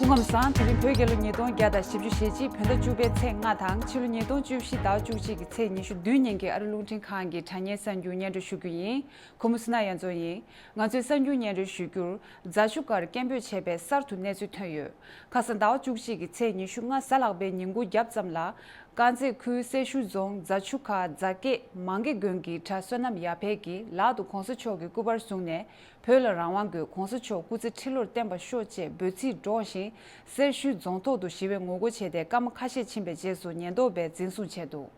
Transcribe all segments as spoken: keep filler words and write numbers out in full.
སྐུ་ཁམས་བཟང་། དེ་རིང་བོད་རྒྱལ་ལོ་ཉིས་སྟོང་བརྒྱ་དང་བཞི་བཅུ་ཞེ་གཅིག་བོད་ཟླ་བཅུ་པའི་ཚེས་ལྔ་དང་ཕྱི་ལོ་ཉིས་སྟོང་བཅུ་བཞི་ཟླ་བཅུ་གཅིག་གི་ཚེས་ཉི་ཤུ་བདུན་ཉིན་གྱི་ཨ་རི་རླུང་འཕྲིན་ཁང་གི་དྲ་བརྙན་གསར་འགྱུར་སྙན་སྒྲོན་ཞུ་རྒྱུ་ཡིན། ཁོ་མོ་སུ་ན་ཡ་མཚོ་ཡིན། ང་ཚོའི་གསར་འགྱུར་སྙན་སྒྲོན་ཞུ་རྒྱུར། རྫ་ཆུ་ཁར་སྐད་འབོད་བྱས་པའི་གསར་དུ་གནས་ཚུལ་ཐོན་ཡོད། ཁ་སང་ཟླ་བ་བཅུ་གཅིག་གི་ཚེས་ཉི་ཤུ་ལྔ་གཟའ་ལྷག་པའི་ཉིན་གུང་རྒྱབ་ཙམ་ལ། དཀར་མཛེས་ཁུལ་སེར་ཤུལ་རྫོང་རྫ་ཆུ་ཁ་རྫ་སྐེད་མང་གེ་དགོན་གྱི་གྲྭ་བསོད་ནམས་ཡར་འཕེལ་གྱིས་ལག་ཏུ་༸གོང་ས་མཆོག་གི་སྐུ་པར་བཟུང་ནས། བོད་ལ་རང་དབང་དགོས། ༸གོང་ས་མཆོག་སྐུ་ཚེ་ཁྲི་ལོར་བརྟན་པར་ཤོག་ཅེས་འབོད་ཚིག་སྒྲོག་བཞིན། སེར་ཤུལ་རྫོང་ཐོག་ཏུ་ཞི་བའི་ངོ་རྒོལ་བྱས་ཏེ་སྐར་མ་ཁ་ཤས་ཕྱིན་པའི་རྗེས་སུ་ཉེན་རྟོག་པས་འཛིན་བཟུང་བྱས་འདུག་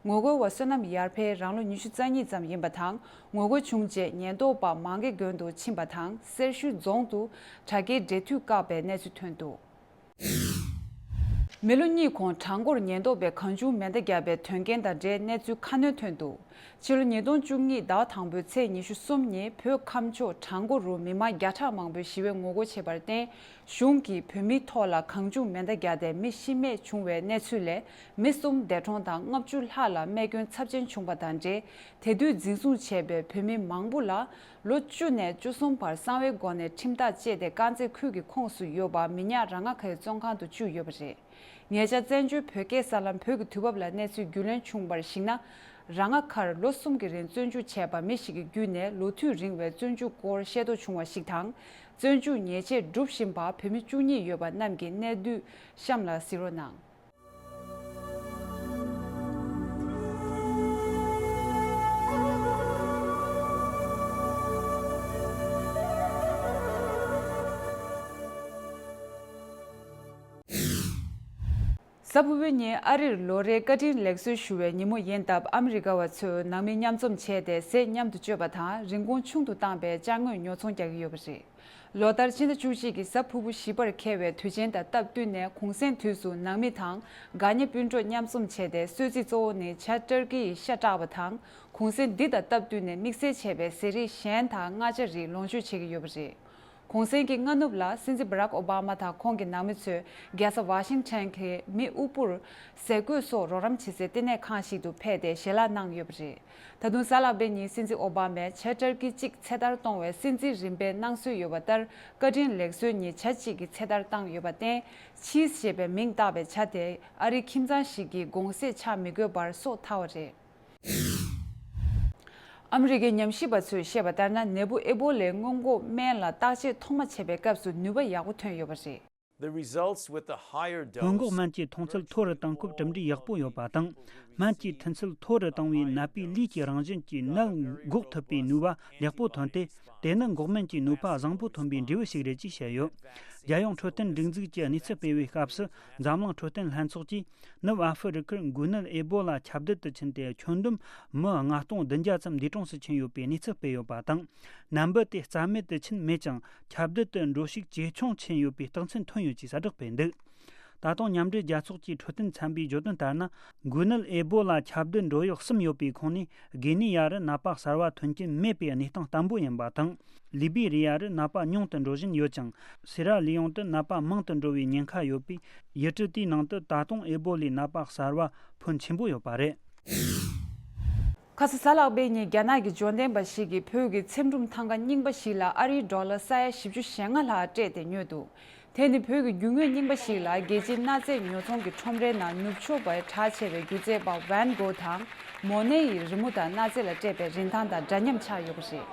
ངོ་རྒོལ་བ་བསོད་ནམས་ཡར་འཕེལ་རང་ལོ་ཉི་ཤུ་རྩ་གཉིས་ཙམ་ཡིན་པ་དང་། ངོ་རྒོལ་བྱུང་རྗེས་ཉེན་རྟོག་པ་མང་གེ་དགོན་དུ་ཕྱིན་པ་དང་སེར་ཤུལ་རྫོང་དུ་དྲ་རྒྱའི་འབྲེལ་མཐུད་བཀག་པའི་གནས་ཚུལ་ཐོན་འདུག་མི་ལོ་གཉིས་གོང་གྲྭ་སྐོར་ཉེན་རྟོག་པས་གང་བྱུང་མེ་མདའ་བརྒྱབ་པའི་དོན་རྐྱེན་དང་འབྲེལ་གནས་ཚུལ་ཁ་སྣོན་ཐོན་འདུག་ཕྱི་ལོ་ཉིས་སྟོང་བཅུ་གཉིས་ཟླ་བ་དང་པོའི་ཚེས་ཉི་ཤུ་གསུམ་ཉིན་བོད་ཁམས་ཕྱོགས་གྲྭ་སྐོར་རུ་མི་མང་བརྒྱ་ཕྲག་མང་པོས་ཞི་བའི་ངོ་རྒོལ་བྱས་པར་བརྟེན། གཞུང་གིས་བོད་མིའི་ཐོག་ལ་གང་བྱུང་མེ་མདའ་བརྒྱབ་སྟེ་མི་ཤི་རྨས་བྱུང་བའི་གནས་ཚུལ་ལས། མི་གསུམ་འདས་གྲོངས་དང་ལྔ་བཅུ་ལྷག་ལ་རྨས་སྐྱོན་ཚབས་ཆེན་བྱུང་བ་དང་འབྲེལ། དེ་དུས་འཛིན་བཟུང་བྱས་པའི་བོད་མི་མང་པོ་ལ། ལོ་བཅུ་ནས་བཅུ་གསུམ་བར་གསང་བའི་སྒོ་ནས་ཁྲིམས་ཐག་བཅད་དེ་དཀར་མཛེས་ཁུལ་གྱི་ཁོངས་སུ་ཡོད་པ་མི་ཉག་རང་སྔགས་ཁའི་བཙོན་ཁང་དུ་བཅུག་ཡོད་པ་རེད། ཉེ་ཆར་བཙན་བྱོལ་བོད་སྐད་གསར་ལམ་བོད་ཀྱི་དུས་བབ་ལ་གནས་ཚུལ་རྒྱུས་ལོན་བྱུང་བར་གཞིགས་ན། རང་སྔགས་ཁར་ལོ་གསུམ་གྱི་རིང་བཙོན་འཇུག་བྱས་པ་མི་ཞིག་གི་བརྒྱུད་ནས་ལོ་དུས་རིང་བའི་བཙོན་འཇུག་སྐོར་ཤེས་རྟོགས་བྱུང་བ་ཞིག་དང་། བཙོན་འཇུག་ཉེས་ཆད་སྒྲུབ་བཞིན་པ་བོད་མི་བཅུ་གཉིས་ཡོད་པ་རྣམས་ཀྱི་གནས་སྡུད་གཤམ་ལ་གཟིགས་རོགས་གནང་། གཟའ་ཕུར་བུའི་ཉིན་ཨ་རིར་ལོ་རེའི་བཀའ་དྲིན་ལེགས་གསོལ་ཞུ་བའི་ཉིན་མོ་ཡིན་སྟབས། ཨ་མི་རི་ཀ་བ་ཚོས་ནང་མི་མཉམ་འཛོམས་བྱས་ཏེ་ཟས་མཉམ་དུ་སྤྱོད་པ་དང་རིན་གོང་ཆུང་དུ་བཏང་བའི་ཅ་དངོས་ཉོ་ཚོང་རྒྱག་གི་ཡོད་པ་རེད། ལོ་ལྟར་ཕྱི་ཟླ་བཅུ་གཅིག་གི་གཟའ་ཕུར་བུ་བཞི་པར་འཁེལ་བའི་དུས་ཆེན་དང་སྟབས་བསྟུན་ནས་གུང་སེང་དུས་སུ་ནང་མི་དང་དགའ་ཉེ་སྤུན་གྲོགས་མཉམ་འཛོམས་བྱས་ཏེ། གསོལ་ཚིགས་གཙོ་བོ་ནི་བྱ་ཏར་ཀི་ཡི་ཤ་སྲེག་པ་དང་། གུང་སེང་འདི་དང་སྟབས་བསྟུན་ནས་དམིགས་བསལ་བྱས་པའི་ཟས་རིགས་གཞན་དང་མངར་ཆ་རིགས་ལོངས་སྤྱོད་བྱེད་ཀྱི་ཡོད་པ་རེད། གུང་སེང་གི་སྔ་ནུབ་ལ་སྲིད་འཛིན་བྷ་རག་ཨོ་བྷ་མ་དང་ཁོང་གི་ནང་མི་ཚོས་རྒྱལ་ས་ཝ་ཤིང་ཊོན་གྱི་མི་དབུལ་པོར་ཟས་གོས་སོགས་རོགས་རམ་བྱེད་སའི་ལྟེ་གནས་ཁང་ཞིག་ཏུ་ཕེབས་ཏེ་ཞལ་ལག་གནང་ཡོད་པ་རེད། ད་དུང་གཟའ་ལྷག་པའི་ཉིན་སྲིད་འཛིན་ཨོ་བྷ་མས་བྱ་ཏར་ཀི་གཅིག་ཚེ་ཐར་གཏོང་བའི་སྲིད་འཛིན་རིམ་པའི་གནང་སྲོལ་ཡོད་པ་ལྟར། བཀའ་དྲིན་ལེགས་གསོལ་ཉིན་བྱ་གཅིག་གི་ཚེ་ཐར་བཏང་ཡོད་པར་བརྟེན། ཆིས་ཞེས་པའི་མིང་བཏགས་པའི་བྱ་དེ་ཨ་རིའི་ཁྱིམ་ཚང་ཞིག་གི་དགོང་ཟས་ཆགས་མི་དགོས་པར་སོ་ཐར་བ་རེད། ཨ་མི་རི་ཀའི་ཉམས་ཞིབ་པ་ཚོས་བཤད་པ་ལྟར་ན། ནད་འབུ་ཨེ་བོ་ལའི་སྔོན་འགོག་སྨན་ལ་བརྟག་དཔྱད་ཐོག་མ་བྱས་པའི་སྐབས་སུ་ནུས་པ་ཡག་པོ་ཐོན་ཡོད་པ་རེད། The results with the higher dose སྔོན་འགོག་སྨན་གྱི་མཐོང་ཚད་མཐོ་རུ་བཏང་སྐབས་གྲུབ་འབྲས་ཡག་པོ་ཡོད་པ་དང་། སྨན་གྱི་མཐུན་ཚད་མཐོ་རུ་བཏང་བའི་ནད་པའི་ལུས་ཀྱི་རང་བཞིན་གྱི་ནད་འགོག་ཐུབ་པའི་ནུས་པ་ལེགས་པོ་ཐོན་ཏེ། དེ་ནི་འགོག་སྨན་གྱི་ནུས་པ་བཟང་པོ་ཐོན་པའི་འབྲས་བུ་ཞིག་རེད་ཅེས་བཤད་ཡོད། རྒྱལ་ཡོངས་འཕྲོད་བསྟེན་སྒྲིག་འཛུགས་ཀྱིས་གནས་ཚུལ་སྤེལ་བའི་སྐབས་སུ། འཛམ་གླིང་འཕྲོད་བསྟེན་ལྷན་ཚོགས་ཀྱིས། ནུབ་ཨ་ཧྥེ་རི་ཁར་འགོས་ནད་ཨེ་བོ་ལ་ཁྱབ་གདལ་དུ་ཕྱིན་ཏེ། ཁྱོན་བསྡོམས་མི་ལྔ་སྟོང་བདུན་བརྒྱ་ཙམ་འདས་གྲོངས་སུ་ཕྱིན་ཡོད་པའི་གནས་ཚུལ་སྤེལ་ཡོད་པ་དང་། ནད་འབུ་དེ་རྩ་མེད་དུ་ཕྱིན་མེད་ཀྱང་། ཁྱབ་གདལ་དུ་འགྲོ་ཤུགས་ཇེ་ཆུང་ཕྱིན་ཡོད་པའི་རྟགས་མཚན་ཐོན་ཡོད་ཅེས་གསལ་བསྒྲགས་སྤེལ་འདུག་ད་དུང་མཉམ་འབྲེལ་རྒྱལ་ཚོགས་ཀྱི་འཕྲོད་བསྟེན་ཚན་པས་བརྗོད་དོན་ལྟར་ན། འགོས་ནད་ཨེ་བོ་ལ་ཁྱབ་གདལ་འགྲོ་ཡུལ་གསུམ་ཡོད་པའི་ཁོངས་ནས། གྷི་ནི་ཡ་རུ་ནད་པ་གསར་བ་ཐོན་རྐྱེན་མེད་པའི་གནས་སྟངས་བརྟན་པོ་ཡིན་པ་དང་། ལི་བི་རི་ཡ་རུ་ནད་པ་ཉུང་དུ་འགྲོ་བཞིན་ཡོད་ཅིང་། སི་ར་ལི་ཡོང་དུ་ནད་པ་མང་དུ་འགྲོ་བའི་ཉེན་ཁ་ཡོད་པས། ཡུལ་གྲུ་དེའི་ནང་དུ་ད་དུང་ཨེ་བོ་ལའི་ནད་པ་གསར་བ་ཕོན་ཆེན་པོ་ཡོད་པ་རེད། ཁ་སང་གཟའ་ལྷག་པའི་ཉིན་རྒྱ་ནག་གི་འབྱོར་ལྡན་པ་ཞིག་གིས་བོད་ཀྱི་ཚེམ་དྲུབ་ཐང་ག་རྙིང་པ་ཞིག་ལ་ཨ་རིའི་ཌོ་ལར་ས་ཡ་བཞི་བཅུ་ཞེ་ལྔ་ལྷག་སྤྲད་དེ་ཉོས་འདུག་དེ་ནི་བོད་ཀྱི་རྒྱུ་དངོས་རྙིང་པ་ཞིག་ལ་རྒྱལ་སྤྱིའི་གནའ་རྫས་ཉོ་ཚོང་གི་ཁྲོམ་རའི་ནང་ནུབ་ཕྱོགས་པའི་གྲགས་ཆེ་བའི་སྒྱུ་རྩལ་པ་ཝན་གྷོ་དང་མོ་ནེ་ཡི་རི་མོ་དང་གནའ་རྫས་ལ་སྤྲད་པའི་རིན་ཐང་དང་འདྲ་མཉམ་ཆགས་ཡོད་པ་རེད།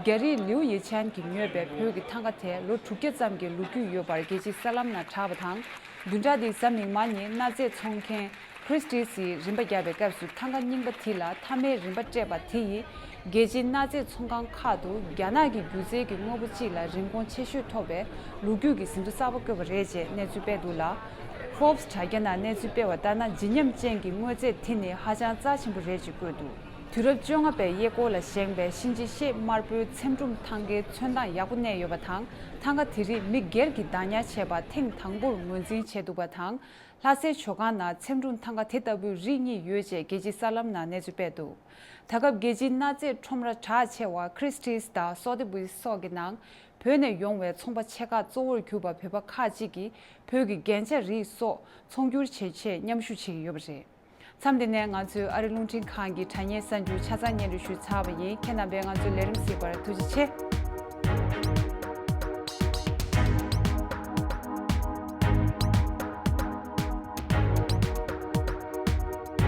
རྒྱ་རིགས་ལིའུ་ཡི་ཆན་གྱིས་ཉོས་པའི་བོད་ཀྱི་ཐང་ག་དེ་ལོ་དྲུག་བརྒྱ་ཙམ་གྱི་ལོ་རྒྱུས་ཡོད་པར་རྒྱལ་སྤྱིའི་གསར་ལམ་ནང་གྲགས་པ་དང་། བདུན་ཕྲག་འདིའི་གཟའ་མིག་དམར་ཉིན་གནའ་རྫས་འཚོང་མཁན་ཁྲིས་ཊིས་ཡིས་རིན་པ་བརྒྱབ་པའི་སྐབས་སུ་ཐང་ག་རྙིང་པ་དེ་ལ་མཐའ་མའི་རིན་པ་སྤྲད་པ་དེ་ཡིས་རྒྱལ་སྤྱིའི་གནའ་རྫས་ཚོང་ཁང་ཁག་ཏུ་རྒྱ་ནག་གི་སྒྱུ་རྩལ་གྱི་དངོས་པོ་གཅིག་ལ་རིན་གོང་ཆེ་ཤོས་ཐོབ་པའི་ལོ་རྒྱུས་ཀྱི་ཟིན་ཐོ་གསར་པ་བཀོད་པ་རེད་ཅེས་གནས་ཚུལ་སྤེལ་འདུག་ལ། Forbes་དྲ་རྒྱ་ནང་གནས་ཚུལ་སྤེལ་བ་ལྟར་ན། བརྗིད་ཉམས་ཅན་གྱི་དངོས་རྫས་དེ་ནི་ཧ་ཅང་རྩ་ཆེན་པོ་རེད་ཅེས་བཀོད་འདུག་དུས་རབས་བཅོ་ལྔ་པའི་གཡས་སྐོར་ལ་བཞེངས་པའི་གཤིན་རྗེ་གཤེད་དམར་པོའི་ཚེམ་དྲུབ་ཐང་གའི་ཚོན་མདངས་ཡག་པོ་གནས་ཡོད་པ་དང་། ཐང་ག་དེ་རིགས་མི་སྒེར་གྱིས་བདག་ཉར་བྱས་པ་ཐེངས་དང་པོར་ངོས་འཛིན་བྱས་འདུག་པ་དང་། ལྷ་སའི་ཇོ་ཁང་ནང་ཚེམ་དྲུབ་ཐང་ག་དེ་ལྟ་བུའི་རིགས་གཉིས་ཡོད་ཅེས་རྒྱལ་སྤྱིའི་གསར་ལམ་ནང་གནས་ཚུལ་སྤེལ་འདུག་ད་སྐབས་རྒྱལ་སྤྱིའི་གནའ་རྫས་ཁྲོམ་ར་གྲགས་ཆེ་བ་ཁྲིས་ཊིས་དང་སོ་ཐེ་བྷུས་སོགས་ཀྱི་ནང་བོད་ནས་ཡོང་བའི་ཚོང་པ་ཆེ་ཁག་གཙོ་བོར་གྱུར་པ་བོད་པ་ཁག་ཅིག་གིས་བོད་ཀྱི་རྒྱན་ཆ་རིགས་སོགས་ཚོང་སྒྱུར་བྱེད་ཆེད་མཉམ་ཞུགས་བྱེད་ཀྱི་ཡོད་པ་རེད། མཚམས་འདི་ནས་ང་ཚོའི་ཨ་རི་རླུང་འཕྲིན་ཁང་གི་དྲ་བརྙན་གསར་འགྱུར་ཆ་ཚང་སྙན་སྒྲོན་ཞུས་ཚར་བ་ཡིན། ཁྱེད་རྣམ་པས་ང་ཚོའི་ལས་རིམ་གཟིགས་པར་ཐུགས་རྗེ་ཆེ།